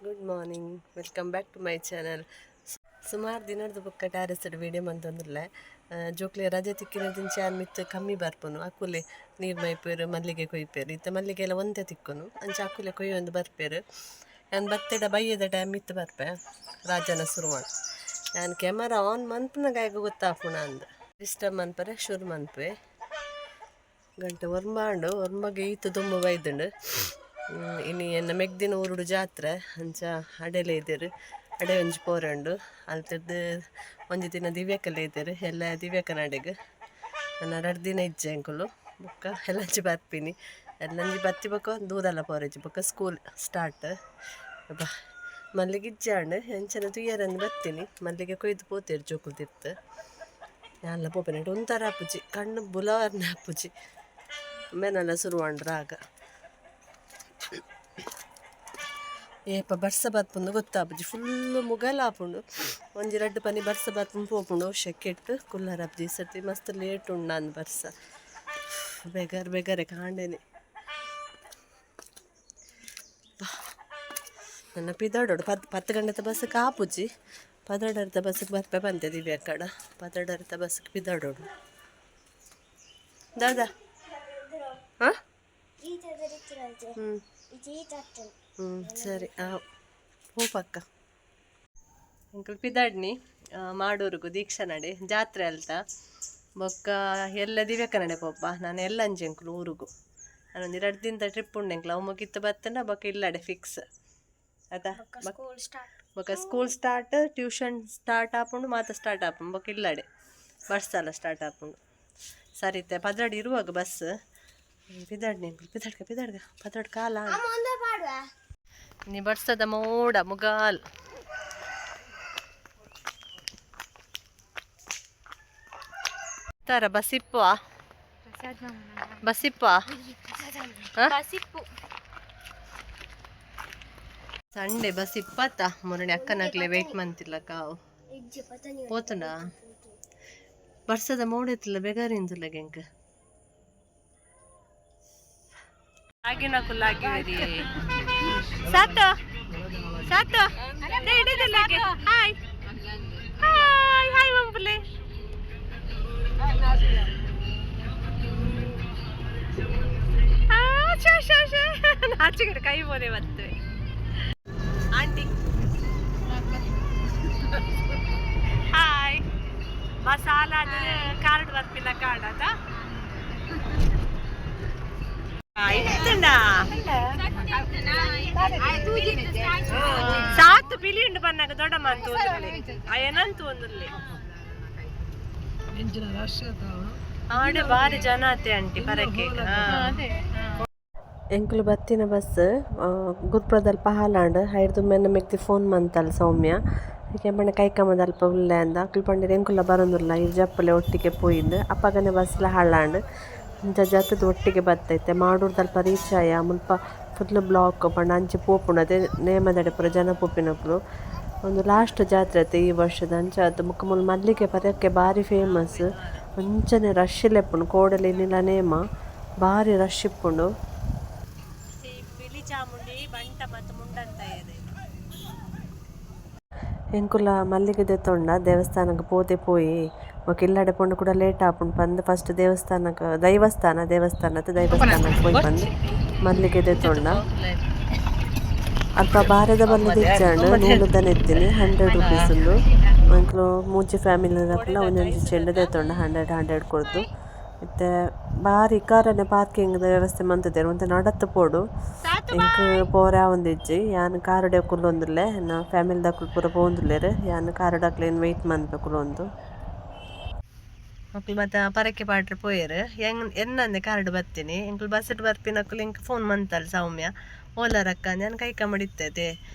Good morning, welcome back to my channel. ಸುಮಾರು ದಿನದ ಬೊಕ್ಕ ಟ್ಯಾರೆಸ್ಡ್ ವೀಡಿಯೋ ಮಂತೊಂದುಲ್ಲೆ. ಜೋಕ್ಲೆ ರಜೆ ತಿಕ್ಕಿನ ದಿಂಚ ಯಾನ್ ಮಿತ್ತ್ ಕಮ್ಮಿ ಬರ್ಪುನು. ಅಕುಲೆ ನೀರ್ ಮೈಪೆರ್, ಮಲ್ಲಿಗೆ ಕೊಯ್ಪೆರ್. ಇತ್ತೆ ಮಲ್ಲಿಗೆ ಎಲ್ಲ ಒಂತೆ ತಿಕ್ಕುನು, ಅಂಚ ಅಕುಲೆ ಕೊಯ್ಯೊಂದು ಬರ್ಪೆರ್. ಯಾನ್ ಬತ್ತೆಡ ಬಯ್ಯದ ಟೈಮ್ ಮಿತ್ತ್ ಬರ್ಪೆ. ರಾಜನ ಶುರು. ಯಾನ್ ಕ್ಯಾಮರಾ ಆನ್ ಮನ್ಪುನಗ ಆಯಗ್ ಗೊತ್ತಾಪುಣ ಅಂದ್ ಡಿಸ್ಟರ್ಬ್ ಮನ್ಪರೆ ಶುರು ಮನ್ಪುವೆ. ಗಂಟೆ ಒರ್ಂಬ ಆಂಡ್. ಒರ್ಂಬಗೆ ಈತ್ ದುಂಬು ಬೈದುಂಡು. ಇನಿ ಎನ್ನ ಮೆಗ್ದಿನ ಊರುಡು ಜಾತ್ರೆ, ಅಂಚ ಅಡೆಲೆ ಇದ್ದೆರ್. ಅಡೆ ಒಂಜಿ ಪೋರೆ ಉಂಡು. ಅಲ್ತದ್ದು ಒಂಜಿ ದಿನ ದಿವ್ಯಕಲೆ ಇದ್ದೆರ್ ಎಲ್ಲ ದಿವ್ಯಕನಡೆಗ್. ನನ್ನ ರಡ್ಡ್ ದಿನ ಇಜ್ಜೆ ಎಂಕುಲು. ಬೊಕ್ಕ ಎಲ್ಲಂಚಿ ಬರ್ಪಿನಿ. ಎಲ್ಲಂಜಿ ಬತ್ತಿ ಬೊಕ್ಕ ದೂರಲ್ಲ ಪೋರೆಜಿ. ಬೊಕ್ಕ ಸ್ಕೂಲ್ ಸ್ಟಾರ್ಟ್. ಅಬ್ಬಾ, ಮಲ್ಲಿಗೆ ಇಜ್ಜಾಂಡ್, ಎಂಚನ ತುಯ್ಯರಂದು ಬತ್ತೀನಿ. ಮಲ್ಲಿಗೆ ಕೊಯ್ದು ಪೋತೇರು ಜೋಕುಲು ತಿರ್ತು. ಯಾನ್ಲ ಪೋಪೆನೆ. ಒಂಥರ ಆಪುಜಿ, ಕಣ್ಣು ಬುಲವರ್ನೆ ಆಪುಜಿ. ಮೇನೆಲ್ಲ ಶುರು ಆಗ. ಏಪ ಬರ್ಸ ಬರ್ಪುಂದು ಗೊತ್ತಾಪುಜಿ. ಫುಲ್ ಮುಗಲ್ ಆಪುಂಡು. ಒಂಜಿ ರಡ್ಡ್ ಪನಿ ಬರ್ಸ ಬರ್ಪುಂಡು, ಪೋಪುಂಡು. ಶೆಕೆಟ್ ಕುಲ್ಲರ ಆಪುಜಿ. ಈ ಸರ್ತಿ ಮಸ್ತ್ ಲೇಟ್ ಉಂಡು ಅಂದ್ ಬರ್ಸ. ಬೇಗಾರ್ ಬೇಗಾರೆ ಕಾಂಡೆನೆ ನನ್ನ ಪಿದಾಡೋಡು. 10 ಗಂಟೆದ ಬಸ್ಗೆ ಆಪುಜಿ. 12ರ್ಧ ಬಸ್ಗೆ ಬರ್ಪೆ ಪಂತೆ ದಿವ್ಯಕ್ಕಡ. 12ರ್ಧ ಬಸ್ಗೆ ಪಿದಾಡೋಡು. ದಾದಾ? ಹಾಂ, ಹ್ಞೂ ಹ್ಞೂ ಸರಿ. ಹೋ ಪಕ್ಕ ಅಂಕಲ್ ಪಿದಾಡ್ನಿ ಮಾಡೂರುಗು ದೀಕ್ಷಾ ನಡೆ ಜಾತ್ರೆ ಅಲ್ತ. ಬೊಕ್ಕ ಎಲ್ಲ ದಿವ್ಯಕ್ಕ ನಡೆ ಪೋಪ. ನಾನು ಎಲ್ಲಂಜಿ ಅಂಕುಲು ಊರುಗು. ನಾನೊಂದು ಎರಡು ದಿನದ ಟ್ರಿಪ್ ಉಂಡು ಎಂಕ್ಲ. ಅವು ಮುಗಿತ್ತು ಬತ್ತಂಡ ಬೊಕ್ಕ ಇಲ್ಲಡೆ ಫಿಕ್ಸ್ ಆತಾ. School start. ಬೊಕ್ಕ ಸ್ಕೂಲ್ ಸ್ಟಾರ್ಟ್, ಟ್ಯೂಷನ್ ಸ್ಟಾರ್ಟ್ ಆಪುಂಡು, ಮಾತ ಸ್ಟಾರ್ಟ್ ಆಪುಂಡು. ಬೊಕ್ಕ ಇಲ್ಲಡೆ ಬರ್ಸಲ ಸ್ಟಾರ್ಟ್ ಆಪುಂಡು. ಸರಿ ಇತ್ತೆ 12 ಇರುವಾಗ ಬಸ್. ಪಿದಾಡ್ನಿ ಅಂಕುಲು. ಪಿದಾಡ್ಕ ಪಿದಾಡ್ಕ, 12 ಕಾಲ. ಪಾಡುವ. ನೀ ಬರ್ಸದ ಮೋಡ ಮುಗಾಲ್. ತರ ಬಸ್ಸಿಪ್ಪ ಬಸ್ಸಿಪ್ಪ. ಬಸಿಪ್ಪು. ಸಂಡೆ ಬಸ್ ಇಪ್ಪತ್ತ ಮೊನ್ನೆ. ಅಕ್ಕನಕ್ಲೆ ವೇಟ್ ಮಂತಿಲ್ಲ ಕಾವು. ಇಜ್ಜಿ ಪತನಿ. ಪೋತುಂಡ. ಬರ್ಸದ ಮೋಡ ಇತ್ತಿಲ್ಲ, ಬೇಗಾರಿಂದಿಲ್ಲ ಗೆಂಕ ಆಗಿನ ಕುಲ್ಲಾಗಿರಿ. ಸಾತು ಸಾತು, ಹಾಯ್ ಹಾಯ್ ಹಾಯ್ ಮಂಪುಲೆ. ನಾಚಿಗೆ ಕೈ ಬೋನೆ ಬರ್ತವೆ. Aunty hi. ಮಸಾಲ ಕಾರ್ಡ್ ಬರ್ಪಿಲ್ಲ, ಕಾರ್ಡ್ ಅದ ಇತ್ತಂಡ. ಸಾತು ಪಿಲಿ ಉಂಡು ಬನ್ನಾಗ ದೊಡ್ಡ ಮಂತು ಅಯ್ಯನಂತು ಒಂದುಲ್ಲಿ. ಆಡೆ ಬಾರಿ ಜನ ಆತೆ ಆಂಟಿ ಪರಕ್ಕೆ. ಎಂಕುಲು ಬತ್ತಿನ ಬಸ್ ಗುರ್ಪ್ರದಲ್ಪ ಹಾಲಾಂಡ್. ಐಡ್ದು ಮೆನ್ನ ಮೆಗ್ದಿ ಫೋನ್ ಮಂತಲ್ ಸೌಮ್ಯ. ಕೆಂಪಣ್ಣ ಕೈಕಮದಲ್ಪ ಉಲ್ಲೆ ಅಂದ. ಅಕ್ಲು ಪಂಡೆರ್ ಎಂಕುಲ ಬರೋದಿಲ್ಲ, ಈ ಜಪ್ಪಲೆ ಒಟ್ಟಿಗೆ ಪೋಯಿಂದ್. ಅಪ್ಪಗನೆ ಬಸ್ಲ ಹಾಳಾಂಡ್. ಇಂಚ ಜತ್ತದ ಒಟ್ಟಿಗೆ ಬತ್ತೈತೆ. ಮಾಡೂರ್ದಲ್ಪ ರೀಚ್ ಆಯ. ಮುಲ್ಪ ಫುಲ್ ಬ್ಲಾಕ್ ಪಂಡ ಅಂಚೆ ಪೋಪುಂಡು. ಅದೇ ನೇಮದಡೆ ಪೂರ ಜನ ಪೋಪಿನಕುಲು. ಒಂದು ಲಾಸ್ಟ್ ಜಾತ್ರೆ ಅತ್ತೆ ಈ ವರ್ಷದ. ಅಂಚ ಅದು ಬೊಕ್ಕ ಮೂಲು ಮಲ್ಲಿಗೆ ಪರಕ್ಕೆ ಬಾರಿ ಫೇಮಸ್. ಅಂಚನೆ ರಶ್ ಇಪ್ಪುಂಡು. ಕೋಡಲಿ ಇನಿಲ ನೇಮ ಬಾರಿ ರಶ್ ಇಪ್ಪುಂಡು. ಬಿಳಿ ಚಾಮುಂಡಿ ಬಂಟ ಮತ್ತು ಮುಂಡಂತ ಇದೆ. ಎಂಕುಲ ಮಲ್ಲಿಗೆ ದೆತ್ತೊಂಡ ದೇವಸ್ಥಾನಕ್ಕೆ ಪೋತೆ ಪೋಯಿ. ಬೊಕ ಇಲ್ಲಡೆ ಪೋಂಡ ಕೂಡ ಲೇಟ್ ಆಪುಂಡು ಪಂದ್ ಫಸ್ಟ್ ದೇವಸ್ಥಾನಕ್ಕೆ, ದೈವಸ್ಥಾನ, ದೇವಸ್ಥಾನ ದೈವಸ್ಥಾನಕ್ಕೆ ಪೋಯಿ ಪಂದ್ ಮಲ್ಲಿಗೆ ದೆತ್ತೊಂಡ. ಅಲ್ಪ ಬಾರೆದ ಬಲ್ಲೆ ದಿಜ್ಜಾಂಡ್. ನೂಲುದ ನೆತ್ತಿನಿ 100 ರುಪೀಸ್ ಉಂದು. ಎಂಕುಲು ಮೂಜಿ ಫ್ಯಾಮಿಲಿ ದಕುಲ ಒಂಜೊಂಜಿ ಚೆಂಡು ದೆತ್ತೊಂಡ, 100 100 ಕೊರ್ದು. ಇತ್ತೆ ಬಾರಿ ಕಾರನೆ ಪಾರ್ಕಿಂಗ್ ದ ವ್ಯವಸ್ಥೆ ಮಂತುದೆರ್. ಒಂತೆ ನಡತ್ ಪೋಡು. ಎಂಕ್ ಪೋರೆ ಆವೊಂದಿಜ್ಜಿ. ಯಾನ್ ಕಾರುಡೆ ಕುಲ್ಲೊಂದುಲ್ಲೆ. ಎನ್ನ ಫ್ಯಾಮಿಲಿ ದಕುಲು ಪೂರ ಪೋವೊಂದುಲ್ಲೆರ್. ಯಾನ್ ಕಾರುಡು ಅಕ್ಲೆನ್ ವೇಟ್ ಮನ್ಪೆ ಕುಲ್ಲೊಂದು. ಅಕ್ಲು ಮಾತ ಪರಕೆ ಪಾಡ್ರೆ ಪೋಯೆರ್. ಎನ್ನಂದೆ ಕಾರುಡು ಬತ್ತೀನಿ. ಎಂಕುಲು ಬಸ್ಡ್ ಬರ್ಪಿನಕುಲು. ಎಂಕ್ ಫೋನ್ ಮಂತಲ್ ಸೌಮ್ಯ, ಓಲಾರಕ್ಕ. ಯಾನ್ ಕೈ ಕಮಡಿತ್ತತೆ.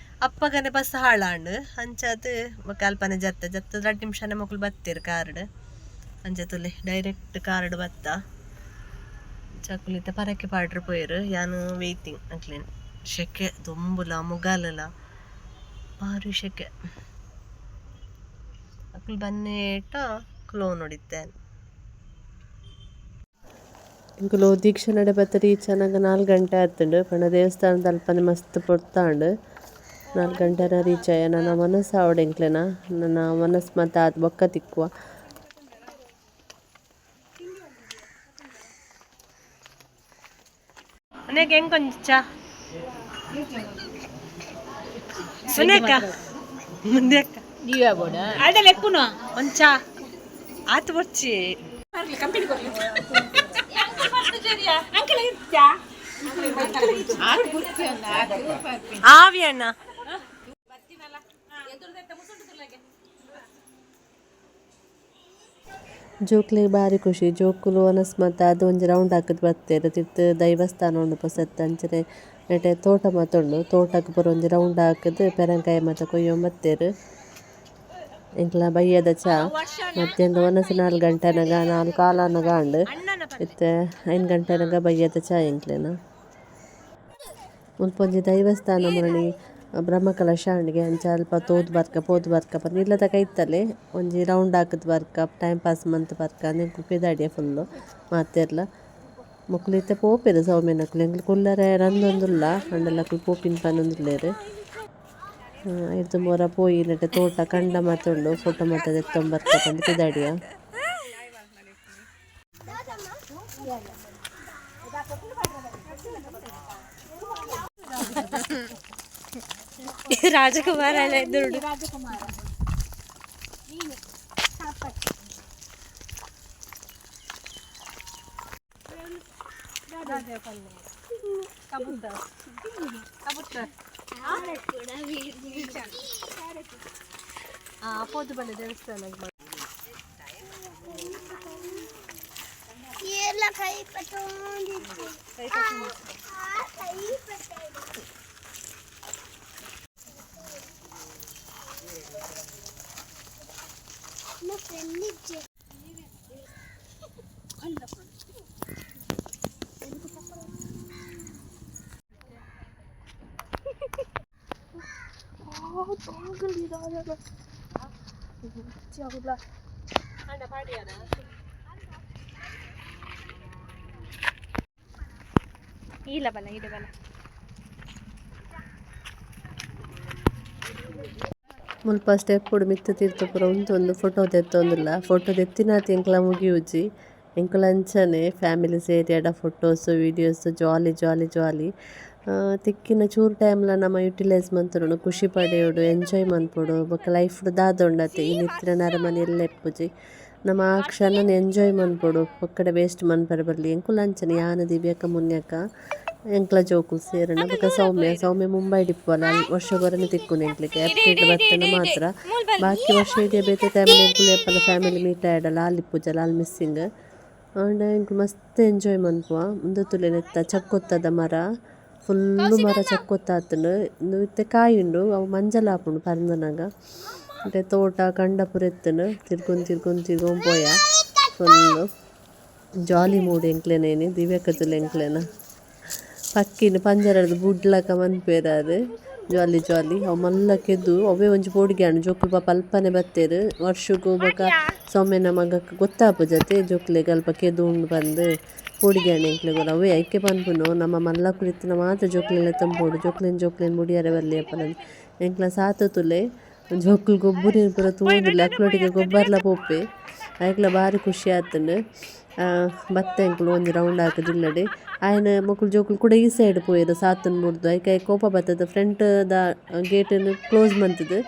ಅಪ್ಪಗನೆ ಬಸ್ ಹಾಳಾಂಡ್. ಅಂಚಾದ್ ಬೊಕ ಅಲ್ಪನೆ ಜತ್ತ ಜತ್ತ 2 ನಿಮಿಷನೆ ಮೊಕುಲು ಬತ್ತೆರ್ ಕಾರುಡು. ಅಂಚ ತುಲೆ ಡೈರೆಕ್ಟ್ ಕಾರುಡು ಬತ್ತ. ಚಕುಲಿತ ಇತ್ತೆ ಪರಕೆ ಪಾಡ್ರೆ ಪೋಯೆರ್. ಯಾನ್ ವೇಟಿಂಗ್ ಅಕ್ಲೆನ್. ಶೆಕೆ ದುಂಬುಲ ಮುಗಾಲಲ ಬಾರಿ ಶೆಕೆ. ಅಕ್ಲು ಬನ್ನೇಟ ಕ್ಲೋ ನೋಡಿತ್ತೆ. ಎಂಕುಲು ದೀಕ್ಷೆ ನಡೆ ಬತ್ತರಿ ಚೆನ್ನಾಗ 4 ಗಂಟೆ ಆತುಂಡು. ಪಂಡ ದೇವಸ್ಥಾನದ ಅಲ್ಪನೆ ಮಸ್ತ್ ಪೊರ್ತಾಂಡ್. 4 ಗಂಟೆನ ರೀಚ್ ಆಯ. ನನ್ನ ಮನಸ್ಸು ಆವಡೆ ಎಂಕ್ಲೆನ ನನ್ನ ಮನಸ್ಸು ಮಾತ ಆತ್ ಬೊಕ್ಕ ತಿಕ್ಕುವ. ಅನೇಕ ಹೆಂಗ್ ಕೊಂಚ ಸುನೇಕ ಮುಂದೆ ಅಕ್ಕ ಅಲ್ದ ಲೆಪ್ಪುನು. ಒಂಚ ಆತು ಬೊರ್ಚಿ. ಆವಿ ಅಣ್ಣ. ಜೋಕ್ಲೆಗ್ ಬಾರಿ ಖುಷಿ. ಜೋಕುಲು ವನಸ್ ಮಾತ ಅದು ಒಂಜಿ ರೌಂಡ್ ಹಾಕುದು ಬತ್ತೆರ್. ತಿರ್ತ್ ದೈವಸ್ಥಾನ ಉಂಡು ಪೊಸತ್. ಅಂಚನೆ ನೆಟೆ ತೋಟ ಮಾತ ಉಂಡು. ತೋಟಗ್ ಪೂರ ಒಂಜಿ ರೌಂಡ್ ಹಾಕುದು ಪೆರಂಕಾಯಿ ಮಾತ ಕೊಯ್ಯೊಂದು ಬತ್ತೆರ್. ಎಂಕ್ಲ ಬಯ್ಯದ ಚಾ. ಮಧ್ಯಾಹ್ನ ವನಸ್ 4 ಗಂಟೆನಾಗ 4 ಕಾಲಾನಗ ಆಂಡ್. ಇತ್ತೆ 5 ಗಂಟೆನಾಗ ಬಯ್ಯದ ಚಾ ಎಂಕ್ಲೆನ. ಮುಲ್ಪ ಒಂಜಿ ದೈವಸ್ಥಾನ ಮುರಣಿ ಬ್ರಹ್ಮಕಲಶ ಆಂಡ್ಗೆ. ಅಂಚ ಅಲ್ಪ ತೋದು ಬರ್ಕ ಪೋದು ಬರ್ಕ ಪಂದ್ ಇಲ್ಲದ ಕೈತಲೆ ಒಂಜಿ ರೌಂಡ್ ಹಾಕುದು ಬರ್ಕ ಟೈಮ್ ಪಾಸ್ ಮಂತ್ ಬರ್ಕ ಅಂದ್ ಪಿದಾಡಿಯ ಫುಲ್ಲು ಮಾತೆರ್ಲ. ಮೊಕುಲು ಇತ್ತೆ ಪೋಪೆರ್ ಸೌಮ್ಯನಕುಲು. ಎಂಕ್ಲು ಕುಲ್ಲರೆ ರಂದೊಂದುಲ್ಲ ಆಂಡಲ ಅಕುಲು ಪೋಪಿನ ಪನೊಂದುಲ್ಲೆರ್. ಐರ್ದ್ ಮೋರ ಪೋಯಿ ನೆಟೆ ತೋಟ ಕಂಡ ಮಾತ ಉಂಡು. ಫೋಟೋ ಮಾತ ದೆತ್ತೊಂದು ಬರ್ಕ ಪಂದ್ ಪಿದಾಡಿಯ. ರಾಜಕುಮಾರ ಅಲ್ಲ ಎದುರುಡು. ಪೋದು ಬನ್ನಿ ದೇವಸ್ಥಾನ. ಎಲ್ಲ ಕೈ ಪತ್ತೊಂದಿತ್ತು. ಆ ಕೈ ಪತ್ತ. ಫ್ರೆಂಡ್ ಇಜ್ಜೆ. ಇಲ್ಲ ಬಲ ಇದೆ ಬಲ. ಮುಲ್ಪ ಸ್ಟೆಪ್ಪುಡು ಮಿತ್ತ್ ತಿರ್ತ್ ಪೂರ ಉಂತೊಂದು ಫೋಟೋ ದೆತ್ತೊಂದುಲ್ಲ. ಫೋಟೋ ದೆತ್ತಿನಾತ್ ಎಂಕ್ಲ ಮುಗಿಯುಜಿ. ಎಂಕುಲು ಅಂಚನೆ ಫ್ಯಾಮಿಲಿ ಸೇರಿ photos videos jolly jolly jolly. ತಿಕ್ಕಿನ ಚೂರು ಟೈಮ್ಲ ನಮ ಯುಟಿಲೈಸ್ ಮಂತೊನೊಡು, ಖುಷಿ ಪಡೆಯೊಡು, ಎಂಜಾಯ್ ಮನ್ಪೊಡು. ಬೊಕ ಲೈಫ್ ದಾದ ಉಂಡತೆ ಈ ಇತ್ತಿನ ನರಮನಿ ಎಲ್ಲ ಇಪ್ಪುಜಿ. ನಮ ಆ ಕ್ಷಣನ್ ಎಂಜಾಯ್ ಮನ್ಪೊಡು, ಪೊಕ್ಕಡೆ ವೇಸ್ಟ್ ಮನ್ಪರೆ ಬಲ್ಲಿ. ಎಂಕುಲು ಅಂಚನೆ ಯಾನ್ ದಿವ್ಯಕ್ಕ ಮುನ್ಯಕ್ಕ ಎಂಕ್ಲ ಜೋಕುಲು ಸೇರಣ ಬೊಕ ಸೌಮ್ಯ. ಸೌಮ್ಯ ಮುಂಬೈಡ್ ಇಪ್ಪುವಲ್. ವರ್ಷಗೊರನೆ ತಿಕ್ಕುನು ಎಂಕ್ಲೆಗ್. ಏಪ್ರಿಲ್ ಬತ್ತುಂಡ ಮಾತ್ರ. ಬಾಕಿ ವರ್ಷ ಇಡೀ ಬೇತೆ ಟೈಮ್ ಎಂಕುಲು ಏಪಲ ಫ್ಯಾಮಿಲಿ ಮೀಟ್ ಆಯಡಲ ಆಲ್ ಇಪ್ಪುಜಲ್, ಆಲ್ ಮಿಸ್ಸಿಂಗ್. ಆಂಡ ಎಂಕುಲು ಮಸ್ತ್ ಎಂಜಾಯ್ ಮನ್ಪುವ. ಉಂದು ತೂಲೆ ನೆತ್ತ ಚಕ್ಕೊತ್ತದ ಮರ. ಫುಲ್ಲು ಮರ ಚಕ್ಕೊತ್ತಾತುಂಡು. ಉಂದು ಇತ್ತೆ ಕಾಯಿ ಉಂಡು. ಅವು ಮಂಜಲ್ ಆಪುಂಡು ಪರ್ಂದ್ನಗ. ಇತ್ತೆ ತೋಟ ಕಂಡ ಪೂರ ಇತ್ತುಂಡು. ತಿರ್ಗೊಂದು ತಿರ್ಗೊಂದು ತಿರ್ಗೊಂದು ಪೋಯ. ಫುಲ್ಲು ಜಾಲಿ ಮೂಡ್ ಎಂಕ್ಲೆನ ಇನಿ. ದಿವ್ಯಕ್ಕ ತೂಲೆ ಎಂಕ್ಲೆನ ಪಕ್ಕಿನ ಪಂಜರಡ್ ಬುಡ್ಲಕ ಮನ್ಪುವೆರ್ ಆರ್. ಜಾಲಿ ಜಾಲಿ. ಅವು ಮಲ್ಲ ಕೆದು ಅವ್ವೆ ಒಂಜಿ ಪೋಡಿಗೆ ಆಂಡ್. ಜೋಕುಲು ಪಾಪ ಅಲ್ಪನೆ ಬತ್ತೆರ್. ವರ್ಷಗು ಬೊಕ ಸೌಮ್ಯನ ಮಗಕ್ ಗೊತ್ತಾಪುಜತೆ ಜೋಕ್ಲೆಗ್ ಅಲ್ಪ ಕೆದು ಉಂಡು ಪಂದ್. ಪೋಡಿಗೆ ಆಂಡ್ ಎಂಕ್ಲೆಗ್ ಒರ. ಅವ್ವೆ ಐಕೆ ಪನ್ಪುನು ನಮ ಮಲ್ಲಕುಲು ಇತ್ತ್ಂಡ ಮಾತ್ರ ಜೋಕ್ಲೆನ್ ಲೆತೊಂದು ಪೋಡು. ಜೋಕ್ಲೆನ್ ಜೋಕ್ಲೆನ್ ಬುಡಿಯರೆ ಬಲ್ಲಿ ಅಪಲನ್. ಎಂಕ್ಲ ಸಾತ ತೂಲೆ ಜೋಕುಲು ಗೊಬ್ಬುನೆನ್ ಪೂರ ತೂವೊಂದುಲ್ಲೆ. ಅಕ್ಲೊಟ್ಟಿಗೆ ಗೊಬ್ಬರ್ಲ ಪೋಪೆ. ಐಕ್ಲ ಬಾರಿ ಖುಷಿ ಆತುಂಡು. ಬತ್ತೆ ಎಂಕುಲು ಒಂಜಿ ರೌಂಡ್ ಹಾಕುದು ಇಲ್ಲಡೆ. ಆಯೆನ ಮೊಕುಲು ಜೋಕುಲು ಕುಡ ಈ ಸೈಡ್ ಪೋಯೆರ್ ಸಾತನ್ ಬುಡ್ದು. ಐಕ್ ಐಕ್ ಕೋಪ ಬತ್ತುದು ಫ್ರಂಟ್ ದ ಗೇಟ್ ನ್ ಕ್ಲೋಸ್ ಮಂತುದು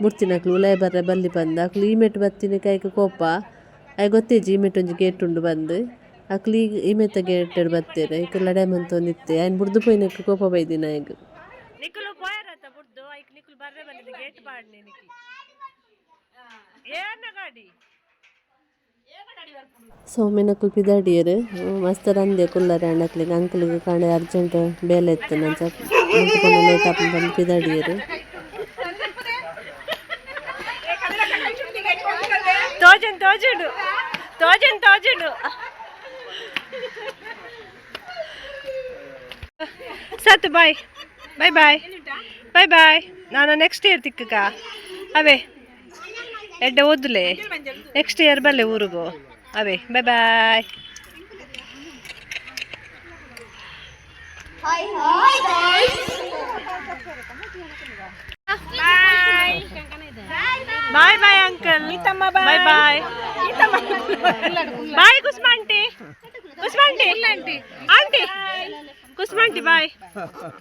ಬುಡ್ತಿನಕುಲು ಉಲಾಯಿ ಬರ್ರೆ ಬಲ್ಲಿ ಪಂದ್. ಅಕುಲು ಈ ಮೆಟ್ ಬತ್ತಿನಕ ಐಕ್ ಕೋಪ. ಐಕ್ ಗೊತ್ತಿಜ್ಜಿ ಈ ಮೆಟ್ ಒಂಜಿ ಗೇಟ್ ಉಂಡು ಪಂದ್. ಅಕುಲು ಈ ಮೆತ್ತ ಗೇಟ್ ಡ್ ಬತ್ತೆರ್. ಐಕ್ ಲಡಾಯಿ ಮಂತೊಂದಿತ್ತೆ. ಐನ್ ಬುಡ್ದು ಪೋಯಿನಕ್ ಕೋಪ ಬೈದಿನ ಆಯಗ್. ನಿಕುಲು ಪೋಯೆರತ ಬುಡ್ದು ಐಕ್ ನಿಕುಲು ಬರ್ರೆ ಬಲ್ಲಿ ಗೇಟ್ ಪಾಡ್ನೆ ನಿಕಿ ಏರ್ನ ಗಾಡಿ. ಸೌಮ್ಯನಕುಲು ಪಿದಾಡಿಯೆರ್. ಮಸ್ತ್ ರಂದೆ ಕುಲ್ಲರೆ ಆಂಡ್ ಅಕ್ಲೆಗ್. ಅಂಕಲ್ಗ್ ಕಾಂಡೆ ಅರ್ಜೆಂಟ್ ಬೇಲೆ ಇತ್ತುಂಡು. ಅಂಚ ಮುಲ್ಪ ಪೋಂಡ ಲೇಟ್ ಆಪುಂಡು ಪಂದ್ ಪಿದಾಡಿಯೆರ್. ತೋಜನ್ ತೋಜುಂಡು ತೋಜನ್ ತೋಜುಂಡು. ಸತ್ bye bye bye bye bye. ನಾನು ನೆಕ್ಸ್ಟ್ ಇಯರ್ ತಿಕ್ಕಕ ಅವೇ ಎಡ್ಡೆ ಓದ್ಲೆ. ನೆಕ್ಸ್ಟ್ ಇಯರ್ ಬಲ್ಲೆ ಊರುಗು. ಅವೇ bye bye. Hi hi. Bye bye uncle, bye bye bye. Kusma aunty, Kusma aunty, aunty, Kusma aunty, bye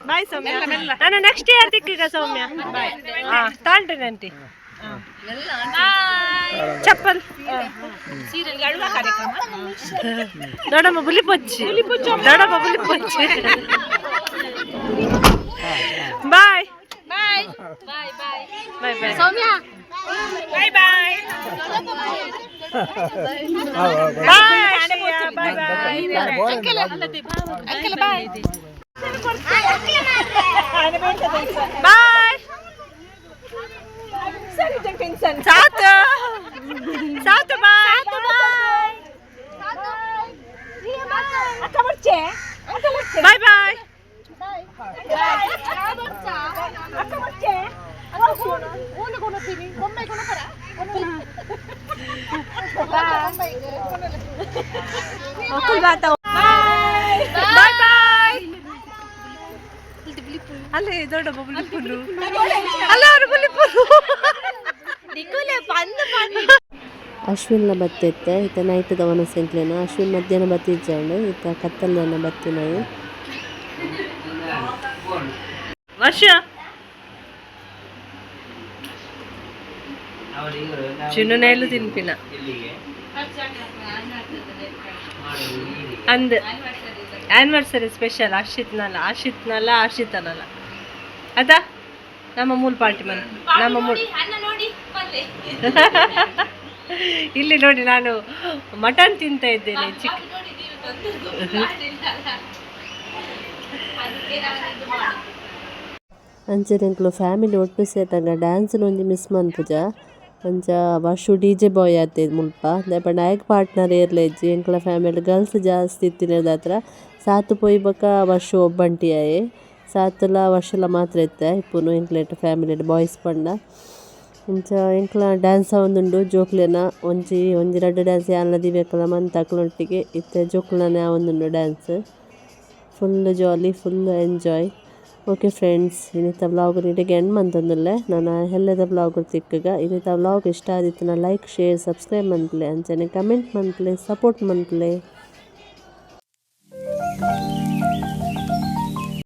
bye. Soumya, ನಾನು ನೆಕ್ಸ್ಟ್ ಇಯರ್ ತಿಕ್ಕೀಗ ಸೌಮ್ಯ. ಹಾ, ತಾಂಡ್ರಿ ಆಂಟಿ ಚಪ್ಪಲ್. ದೊಡ್ಡಮ್ಮ ಬುಲಿಪೊಚ್ಚಿ, ದೊಡ್ಡಮ್ಮ ಬುಲಿಪೊಚ್ಚಿ. Bye bye. Bye bye. Soumya. Bye bye bye bye. Uncle, bye. Bye. ಸಾತು ಸಾತು, bye. Bye bye. Bye bye. ಅಲ್ಲಿ ದೊಡ್ಡ ಬುಲಿಪುಲು ಅಲ್ಲ, ಅವರು ಬುಲಿಪುಲು. ಅಶ್ವಿನ್ಲ ಬತ್ತಿತ್ತೆ ಇತ್ತ ನೈಟ್ದ ವನಸ್ ಎಂಕ್ಲೆನ. ಅಶ್ವಿನ್ ಮಧ್ಯಾಹ್ನ ಬತ್ತಿಜ್ಜಾಂಡ್, ಇತ್ತ ಕತ್ತಲ್ದನ ಬತ್ತಿನಾಯಿ. ವರ್ಷ ಚಿನ್ನುನೇಲು ತಿನ್ಪಿನ ಅಂದ್ ಆನಿವರ್ಸರಿ ಸ್ಪೆಷಲ್ ಅರ್ಷಿತ್ನಲ್ಲ, ಅರ್ಷಿತ್ನಲ್ಲ, ಅರ್ಷಿತನಲ್ಲ ಅದ ನಮ್ಮ ಮೂಲ ಪಾರ್ಟಿ ಮನೆ ನಮ್ಮ ಮೂಲ. ಇಲ್ಲಿ ನೋಡಿ, ನಾನು ಮಟನ್ ತಿಂತ ಇದ್ದೇನೆ. ಚಿಕ್ಕ ಅಂಚನೆ ಎಂಕ್ಲು ಫ್ಯಾಮಿಲಿ ಒಟ್ಟು ಸೇರ್ನಗ ಡ್ಯಾನ್ಸ್ನ ಒಂಜಿ ಮಿಸ್ ಮನ್ಪುಜ. ಅಂಚ ವರ್ಷು ಡಿಜೆ ಬಾಯ್ ಆತೆ ಮುಲ್ಪ. ದಾಯೆ ಪಂಡ ಆಯಗ್ ಪಾರ್ಟ್ನರ್ ಏರ್ಲ ಇಜ್ಜಿ. ಎಂಕ್ಲ ಫ್ಯಾಮಿಲಿ ಗರ್ಲ್ಸ್ ಜಾಸ್ತಿ ಇತ್ತಿನದಾತ್ರ ಸಾತ್ ಪೋಯಿ ಬೊಕ ವರ್ಷು ಒಬ್ಬಂಟಿ ಆಯೆ. ಸಾತುಲ ವರ್ಷಲ ಮಾತ್ರ ಇತ್ತೆ ಇಪ್ಪುನು ಎಂಕ್ಲೆಟ್ ಫ್ಯಾಮಿಲಿಡ್ ಬಾಯ್ಸ್ ಪಂಡ. ಇಂಚ ಎಂಕ್ಲ ಡ್ಯಾನ್ಸ್ ಆವೊಂದುಂಡು ಜೋಕ್ಲೆನ. ಒಂಜಿ ಒಂಜಿ ರಡ್ಡ್ ಡ್ಯಾನ್ಸ್ ಯಾನ್ಲ ದಿವ್ಯಕ್ಕಲ ಮಂತ ಅಕ್ಲ್ನೊಟ್ಟಿಗೆ. ಇತ್ತೆ ಜೋಕ್ಲೆನ ಆವೊಂದುಂಡು dance. Full jolly, full enjoy. Okay friends, ಇನಿತ ವ್ಲಾಗ್ ಇಡೆಗ್ ಎಂಡ್ ಮಂತೊಂದುಲ್ಲೆ. ನನ ಎಲ್ಲದ ವ್ಲಾಗ್ ತಿಕ್ಕುಗ. ಇನಿತ ವ್ಲಾಗ್ ಇಷ್ಟ ಆದಿತ್ತಿನ ಲೈಕ್, ಶೇರ್, ಸಬ್ಸ್ಕ್ರೈಬ್ ಮನ್ಪುಲೆ. ಅಂಚನೆ ಕಮೆಂಟ್ ಮನ್ಪುಲೆ, ಸಪೋರ್ಟ್ ಮನ್ಪುಲೆ.